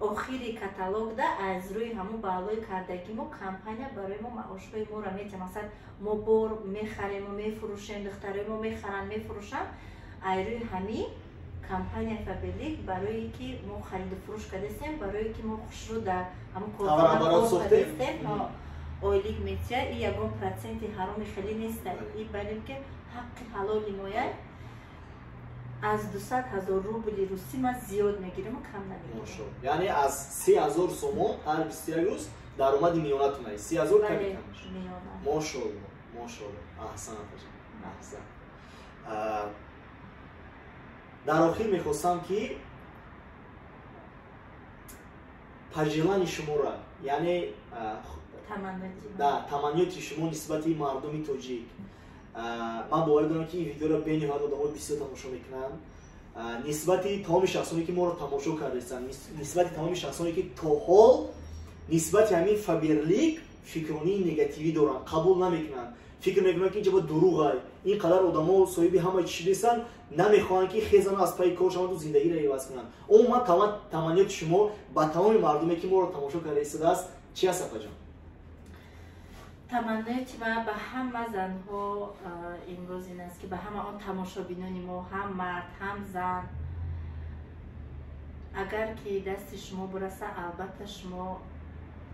Охири каталогда аз рӯи ҳамон баллои кардагӣ мо компания барои мо маошҳои моро метиҳад. Масалан, мо бор мехарему мефурӯшем, духтарои мо мехаранд, мефурӯшанд. Аз рӯи ҳамин компания Фаберлик барое ки мо хариду фурӯш кардастем, барое ки мо хушрӯ дар ҳамон корхона кор кардастем, ойлик метиҳад. И ягон проценти ҳароми хеле нест, и балем ки ҳаққи ҳалоли мояд. Аз 200 000 рубли русӣ ман зиёд мегирам, кам намегирам. Яъне аз 30 000 сомон ҳар 21 рӯз даромади миёнатон аст. 30 000 ками кам. Мошоаллоҳ, мошоаллоҳ. Аҳсан апаҷон, аҳсан. Дар охир мехостам ки пожелани шуморо, яъне таманниёти шумо нисбати мардуми тоҷик. Ман боварӣ дорам ки ин видеоро бениҳоят одамои бисёр тамошо мекунанд. Нисбати тамоми шахсоне ки моро тамошо кардастанд, нисбати тамоми шахсоне ки то ҳол нисбати ҳамин Фаберлик фикронии негативӣ доранд, қабул намекунанд. Фикр мекунанд, ки инҷа ба дурӯғай, ин қадар одамо соҳиби ҳамаи чӣ шудестанд, намехоҳанд, ки хезану аз пайи кор шаванду зиндагиро иваз кунанд. Умуман, таманниёти шумо ба тамоми мардуме, ки моро тамошо карда истодааст, чӣ аст, апаҷон? Таманнояти ман ба ҳама занҳо имрӯз ин аст, ки ба ҳама он тамошобинони мо, ҳам мард, ҳам зан, агар ки дасти шумо бираса, албатта, шумо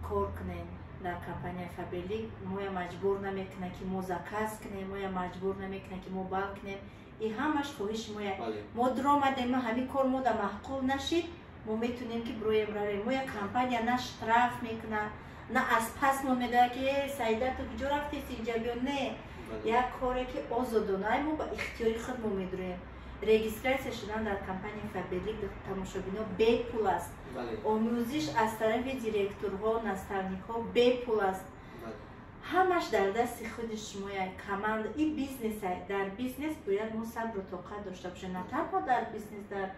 кор кунед дар компанияи Фаберлик. Моя маҷбур намекунад, ки мо заказ кунем, моя маҷбур намекунад, ки мо бал кунем. И ҳамаш хоҳиши моя. Мо дуромадем, ма ҳамин кор мода маъқул нашид, мо метунем, ки бироем, равем. Моя компания на штраф мекунад, на аз пас мо медояд, ки «Э, Саида, ту куҷо рафтеси, инҷа биё». Не, як коре, ки озодона, мо ба ихтиёри худ мо медуроем. Регистрация шудан дар компанияи Фаберлик, тамошобино, бепул аст. Омӯзиш аз тарафи директорҳо, наставникҳо бепул аст. Ҳамаш дар дасти худи шумоя. Команда и бизнеса, дар бизнес бояд мо сабру тоқат дошта бошем. На танҳо дар бизнес, дар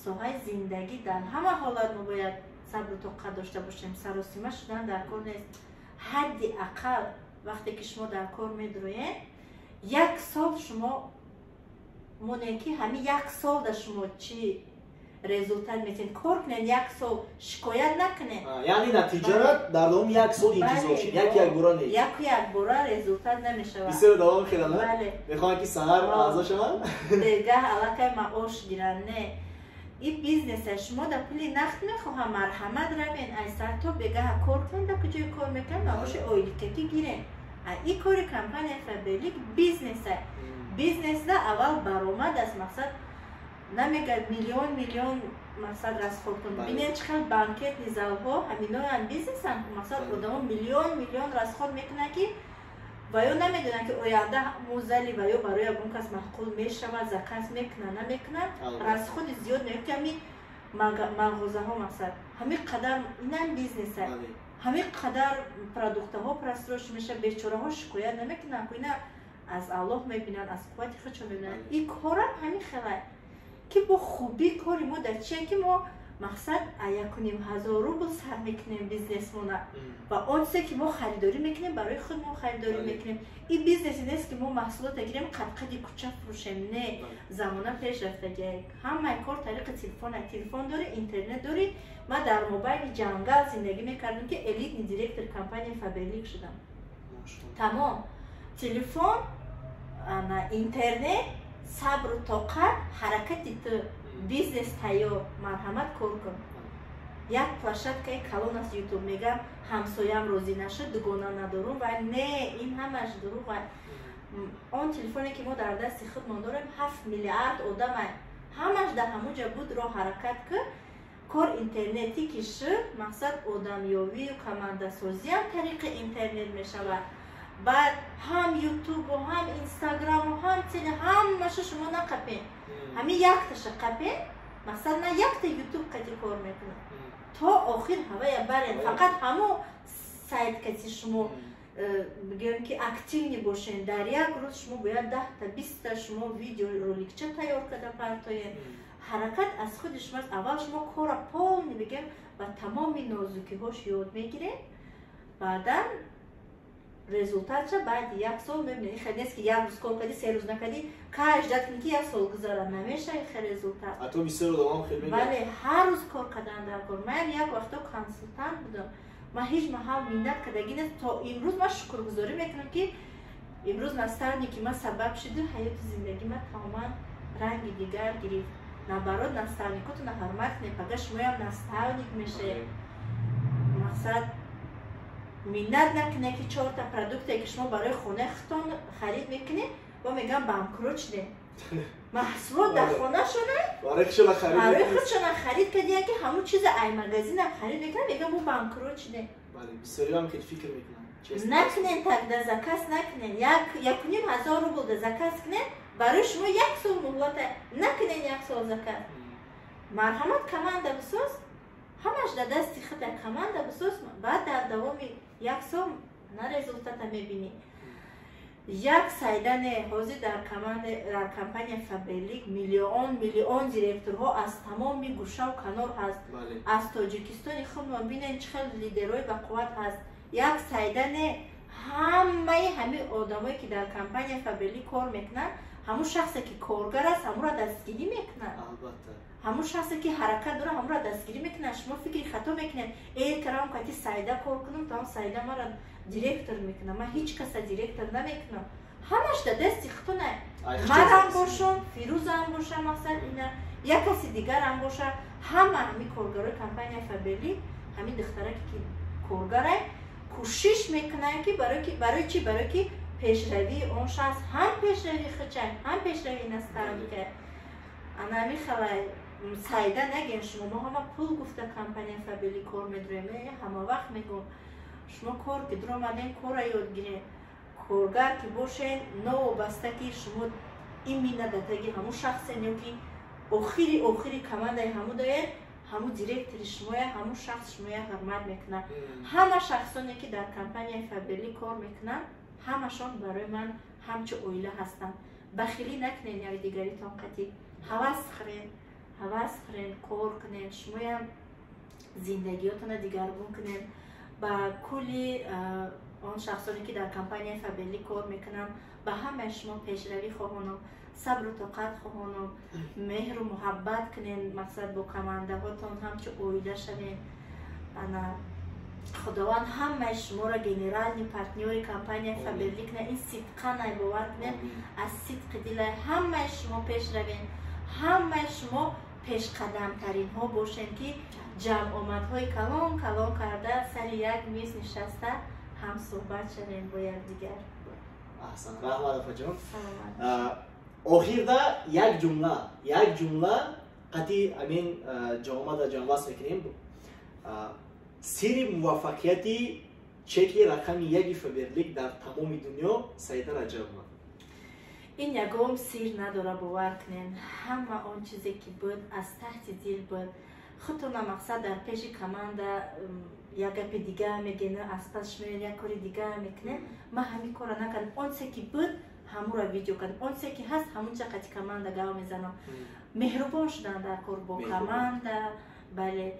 соҳаи зиндагӣ, дар ҳама ҳолат мо бояд сабру тоқат дошта бошем. Саросима шудан дар кор нест. Ҳадди ақал, вақте ки шумо дар кор медроед, як сол шумо монед, ки ҳамин як сол да шумо чӣ результат метиҳед. Кор кунед як сол, шикоят накунед. Яъне натиҷара дар давоми як сол интизор шед, як якбора нест. Яку якбора результат намешавад. Бисёр давом хелана мехоҳанд, ки саҳар аъзо шаванд, бегаҳ аллакай маош гиранд. Не, и бизнеса шумо да пули нақд мехоҳам, марҳамат, равен, ай сар то бегаҳа кор кунед, да куҷои кор мекунед, маоши ойликакӣ гирен. А и кори компания Фаберлик бизнеса. Бизнесда аввал баромад аст. Мақсад намегӯяд миллион миллион, мақсад, расход кун. Бинед, чӣ хел банкетный залҳо ҳаминоян бизнесанд. Мақсад, одамо миллион миллион расход мекунанд, ки ва ё намедонанд, ки оянда музали ва ё барои ягон кас маъқул мешавад, заказ мекунад, намекунад. Расходи зиёд меёб, ки ҳамин мағозаҳо, мақсад, ҳамин қадар, инам бизнеса, ҳамин қадар продуктаҳо просрочен мешавад, бечораҳо шикоят намекунанд, ина аз Аллоҳ мебинанд, аз қуввати худшон мебинанд. И корам ҳамин хелай, ки бо хубии кори мо дар чие, ки мо, мақсад, 1500 рубл сар мекунем бизнесмона ва он чизе, ки мо харидорӣ мекунем, барои худ мо харидорӣ мекунем. И бизнесе нест, ки мо маҳсулота гирем, қадқади кӯча фурӯшем. Не, замона пеш рафтагия, ҳамаи кор тариқи телефона. Телефон дорӣ, интернет дорӣ. Ман дар мобайни ҷангал зиндагӣ мекардам, ки элитный директор компанияи Фаберлик шудам. Тамом, телефон, интернет, сабру тоқат, ҳаракати ту, бизнес тайёр, марҳамат, кор кун. Як площадкаи калон аст Ютуб. Мегам, ҳамсоям розӣ нашуд, дугона надорум ва не, ин ҳамаш дурӯғ. Он телефоне, ки мо дар дасти худмон дорем, 7 миллиард одама, ҳамаш дар ҳамон ҷо буд. Роҳ ҳаракат ки кор интернетӣ ки шуд, мақсад, одамёвию командасозиам тариқи интернет мешавад. Баъд ҳам Ютубу, ҳам Инстаграму, ҳам теле, ҳамаша шумо нақапен, ҳамин якташа қапен. Мақсад, ман якта Ютуб қати кор мекунам, то охир ҳавая барен. Фақат ҳамо сайт кати шумо бигӯем, ки активный бошен. Дар як рӯз шумо бояд 10-та, 20-та шумо видео роликча тайёр карда партоен. Ҳаракат аз худи шумоаст. Аввал шумо кора полный, бигем, ба тамоми нозукиҳош ёд мегиред, баъдан результатша баъди як сол мебинед. Хел нест, ки як рӯз кор кардӣ, 3 рӯз накардӣ, кай ждать кунӣ, ки як сол гузарад, намешавад хел результат. Бале, ҳар рӯз кор кардан дар кор. Ман як вақто консултант будам, ман ҳеҷ маҳал миннат кардагӣ нест. То имрӯз ман шукргузорӣ мекунам, ки имрӯз наставники ман сабаб шуду ҳаёти зиндагӣ ман тамоман ранги дигар гирифт. Наоборот, наставникотона ҳурмат кунед, пага шумоям наставник мешавед. Мақсад, миннат накунед, ки чорта продукте, ки шумо барои хонаи худтон харид мекунед, ва мегӯям, банкрот шудем, маҳсулот дар хонашона барои худшона харид кардия, ки ҳамун чиза ай магазинам харид мекунам, мегӯям, мо банкрот шудем. Накунен, тогда заказ накунен. 1500 рубл да заказ кунен, барои шумо як сол муҳлата. Накунен як сол заказ, марҳамат, команда бисоз, ҳамаш дар дасти худа, команда бисоз, баъд дар давоми як сол на результата мебинӣ. Як сайда не, ҳозир дар команда, дар компания Фаберлик миллион миллион директорҳо аз тамоми гӯшаву канор ҳаст. Аз Тоҷикистони худмон бинен, чӣ хел лидерҳои бақувват ҳаст. Як сайда не, Ҳамаи ҳамин одамое, ки дар компания Фаберлик кор мекунанд, ҳамун шахсе, ки коргар аст, ҳамуро дастгирӣ мекунад. Ҳамун шахсе, ки ҳаракат дорад, ҳамуро дастгирӣ мекунад. Шумо фикри хато мекунед: «Э, карам кати Сайда кор кунам, там Сайда мара директор мекунам». Ман ҳеҷ каса директор намекунам, ҳамаш дар дасти худтона. Манам бошам, Фирӯзам боша, мақсад, ина як каси дигарам боша, ҳама ҳамин коргарои компания Фаберлик, ҳамин духтараке, ки коргарай, кӯшиш мекунанд, ки барои чӣ? Барои ки пешравии он шахс ҳам пешравии худчай, ҳам пешравии наставника. Ана ҳамин хелай Сайда нагем шумо, мо ҳама пул гуфта компания Фаберлик кор медурем. Ҳама вақт мегӯм: шумо кор ки дуромадем, корра ёд гирем. Коргар ки бошен, новобаста ки шумо именно датаги ҳамун шахсен ё ки охири охири командаи ҳаму даед, ҳамун директори шумоя, ҳамун шахс шумоя ҳурмат мекунад. Ҳама шахсоне, ки дар компанияи Фаберлик кор мекунанд, ҳамашон барои ман ҳамчун оила ҳастанд. Бахилӣ накунед якдигаритон қатӣ, ҳавас хӯрен, ҳавас хӯрен, кор кунед, шумоям зиндагиётона дигаргун кунед. Ба кулли он шахсоне, ки дар компанияи Фаберлик кор мекунанд, ба ҳамаи шумо пешравӣ хоҳонам, сабру тоқат хоҳонам, меҳру муҳаббат кунед, мақсад, бо командаҳотон ҳамчун оила шавед. Ана Худованд ҳамаи шуморо генеральный партнёри компанияи Фаберлик кунад. Ин сидқанай, бовар кунед, аз сидқи дилай. Ҳамаи шумо пеш равед, ҳамаи шумо пешқадамтаринҳо бошед, ки ҷамъомадҳои калон калон карда, сари як миз нишаста, ҳамсӯҳбат шавем бо якдигар. Аҳсан, раҳмат, апаҷон. Охирда як ҷумла, як ҷумла қати амин ҷамъомада ҷамъбаст мекунем. Сирри муваффақияти чеки рақами яки Фаберлик дар тамоми дунё, Саида Раҷабова? Ин ягон сир надора, бовар кунед. Ҳама он чизе, ки буд, аз таҳти дил буд. Худтона, мақсад, дар пеши команда як гапи дига мегӯен, аз пас шумо як кори дига мекунед. Ман ҳамин корро накардам. Он чизе, ки буд, ҳамуро видео кардам, он чизе, ки ҳаст, ҳамунча қати команда гав мезанам. Меҳрубон шудан дар кор бо команда, бале,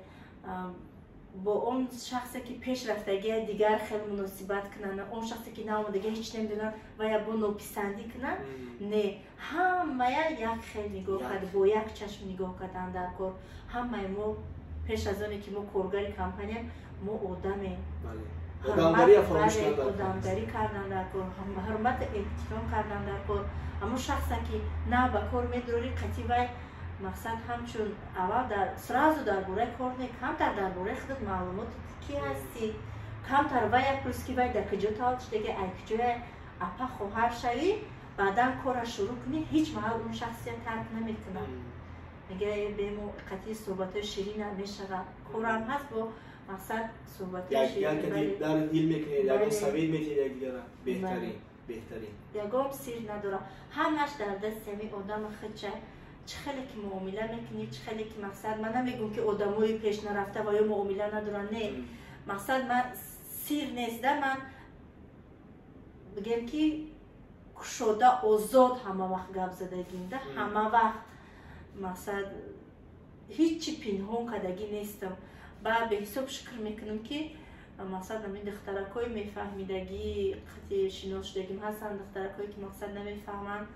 бо он шахсе, ки пеш рафтагия, дигар хел муносибат кунанд, он шахсе, ки наомадагия, ҳеҷ намедонанд ва я бо нописандӣ кунанд. Не, ҳамая як хел нигоҳ кард, бо як чашм нигоҳ кардан дар кор. Ҳамаи мо, пеш аз оне ки мо коргари компаниям, мо одамем. Одамгарӣ кардан дар кор, ҳурмату эҳтиром кардан дар кор. Ҳамон шахсе, ки нав ба кор медурорӣ, қатъи вай, мақсад, ҳамчун аввал дар сразу дар бораи кор не, камтар дар бораи худат маълумот, ки ҳастӣ, камтар вай як пурс, ки вай дар куҷо таваллуд шудаги, ай куҷоя, апа хоҳар шавӣ, баъдан корра шурӯъ кунӣ. Ҳеҷ маҳал он шахсия тарк намекунад. Мега бемо қатъи суҳбатҳои ширина мешавад, корам ҳаст, бо мақсад, суҳбатҳои ширин. Дар дил мекунед, ягон совет метиҳед якдигара. Беҳтарин, беҳтарин. Ягон сир надорад, ҳамаш дар дасти ҳамин одами худча, чӣ хеле ки муомила мекунӣ, чӣ хеле ки, мақсад, ман намегӯм, ки одамои пеш нарафта ва ё муомила надоранд, не, мақсад, ман сир нест да. Ман бигем, ки кушода, озод ҳама вақт гап задагим да, ҳама вақт, мақсад, ҳеҷ чи пинҳон кардагӣ нестам. Ба беҳисоб шукр мекунам, ки, мақсад, ҳамин духтаракҳои мефаҳмидагӣ қати шинос шудагим ҳастанд, духтаракҳое, ки, мақсад, намефаҳманд.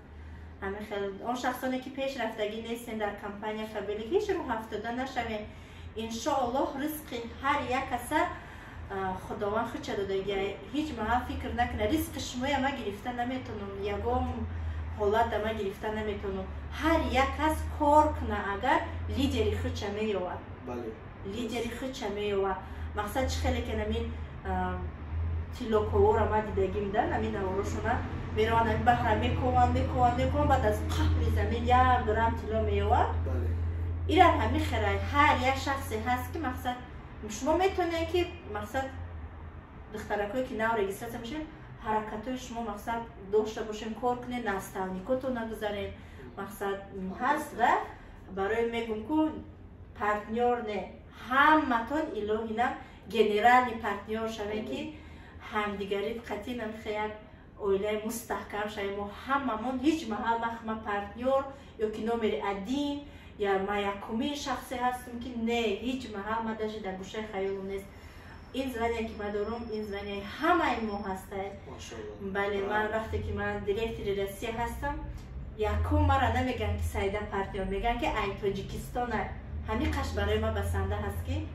Ҳамин хел он шахсоне, ки пеш рафтагӣ нестен дар компания Фаберлик, ҳеҷ рӯ ҳафтода нашавем. Иншоаллоҳ, ризқи ҳар як каса Худованд худча додагия. Ҳеҷ маҳал фикр накунад, ризқи шумоя ма гирифта наметонам, ягон ҳолата ма гирифта наметонам. Ҳар як кас кор куна, агар лидери худча меёвад, лидери худча меёвад. Мақсад, чӣ хеле ки намин тиллоковоро ма дидагим да, намин наворошона мераванд, ами баҳра мекованд, мекованд, мекованд, баъд аз қаҳри замин як грамм тилло меёвад. Ирам ҳамин хелай, ҳар як шахсе ҳаст, ки, мақсад, шумо метавонед, ки, мақсад, духтаракое, ки нав регистрация мешавед, ҳаракатҳои шумо, мақсад, дошта бошем, кор кунед, наставникото нагузаред. Мақсад ҳаст да, барои мегум ку партнёр не, ҳаматон илоҳинам генеральный партнёр шавем, ки ҳамдигарӣ қатъи намихе як оилаи мустаҳкам шавем мо ҳамамон. Ҳеҷ маҳал ман партнёр ё ки номери один я ма якумин шахсе ҳастам, ки не, ҳеҷ маҳал ма даже дар гӯшаи хаёлам нест. Ин звание ки ман дорам, ин звание ҳамаи мо ҳастад. Бале, ман вақте ки ман директори Россия ҳастам, якум мара намегӯянд ки Саида партнёр, мегӯянд ки ай Тоҷикистон. Ҳамин қаш барои ман басанда ҳаст, ки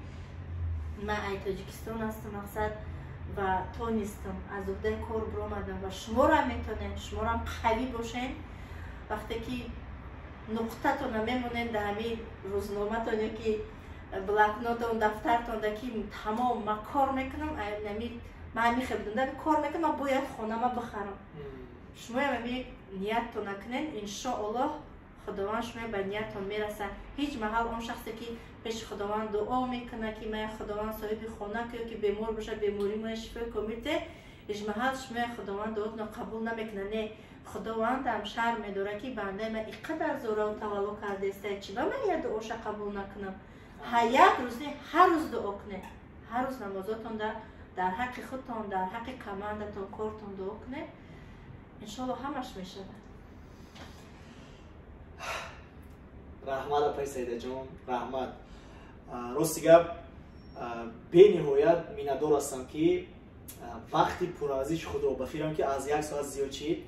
ман ай Тоҷикистон ҳастам, мақсад, ва тонистам аз уҳдаи кор биромадам. Ва шуморам метонем, шуморам қавӣ бошен. Вақте ки нуқтатона мемонед дар ҳамин рӯзноматон ё ки блокнотон, дафтартон, да ки тамом, ман кор мекунам, ман ҳамин хел будам, кор мекунам, ман бояд хонама бихарам. Шумоям ҳами ниятто накунед, иншоаллоҳ, Худованд шумо ба ниятон мерасад. Ҳеҷ маҳал он шахсе ки пеши Худованд дуо мекунад, ки мая Худованд соҳиби хона ки, ё ки бемор бошад, беморӣ моя шифои комил те, ҳеҷ маҳал шумоя Худованд дуотно қабул намекунад. Не, Худовандам шарм медорад, ки бандаи ман ин қадар зораву тавалло кардааста, чӣ ба ман я дуоша қабул накунам? Ҳар як рӯз не, ҳар рӯз дуо кунед, ҳар рӯз намозотон дар ҳаққи худтон, дар ҳаққи командатон, кортон дуо кунед, иншоалло, ҳамаш мешавад. Раҳмат, апай Саидаҷон, раҳмат. Рости гап, бениҳоят миннатдор ҳастам, ки вақти пурарзиши худро, ба фикрам, ки аз як соат зиёд чид,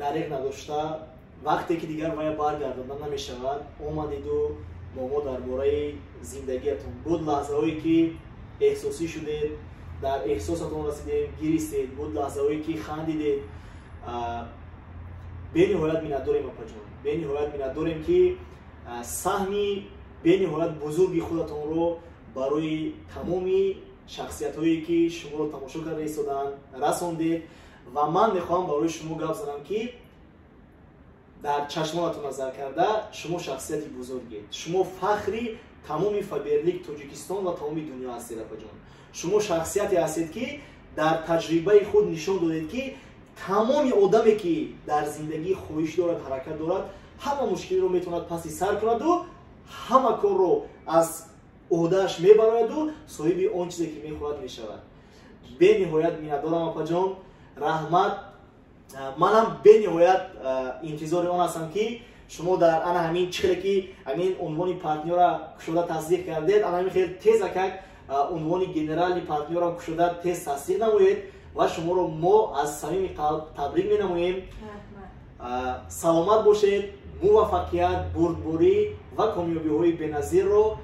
дареғ надошта, вақте ки дигар вая баргардонда намешавад, омадиду бо мо дар бораи зиндагиятон буд. Лаҳзаҳое ки эҳсосӣ шудед, дар эҳсосатон расидем, гиристед, буд лаҳзаҳое ки хандидед. Бениҳоят миннатдорем, апаҷон, бениҳоят миннатдорем, ки саҳми бениҳоят бузурги худатонро барои тамоми шахсиятҳое ки шуморо тамошо карда истодаанд, расондед. Ва ман мехоҳам барои шумо гап занам, ки дар чашмонатон назар карда, шумо шахсияти бузургед, шумо фахри тамоми Фаберлик Тоҷикистон ва тамоми дунё ҳастед. Апаҷон, шумо шахсияте ҳастед, ки дар таҷрибаи худ нишон додед, ки тамоми одаме ки дар зиндагӣ хоҳиш дорад, ҳаракат дорад, ҳама мушкилиро метавонад паси сар кунаду ҳама корро аз уҳдааш мебарояду соҳиби он чизе ки мехоҳад мешавад. Бениҳоят миннатдорам, апаҷон, раҳмат. Манам бениҳоят интизори он ҳастам, ки шумо дар ана ҳамин чӣ хеле ки ҳамин унвони партнёра кушода тасдиқ кардед, ана ҳамин хел тезакак унвони генеральный партнёрам кушода тез тасдиқ намоед. Ва шуморо мо аз самими қалб табрик менамоем. Саломат бошед, муваффақият, бурдборӣ ва комёбиҳои беназирро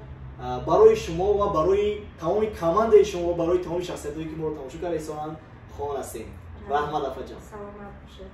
барои шумо ва барои тамоми командаи шумо ва барои тамоми шахсиятҳое ки моро тамошо карда истонанд, хоҳон ҳастем. Раҳмат, апаҷон. Саломат бошед.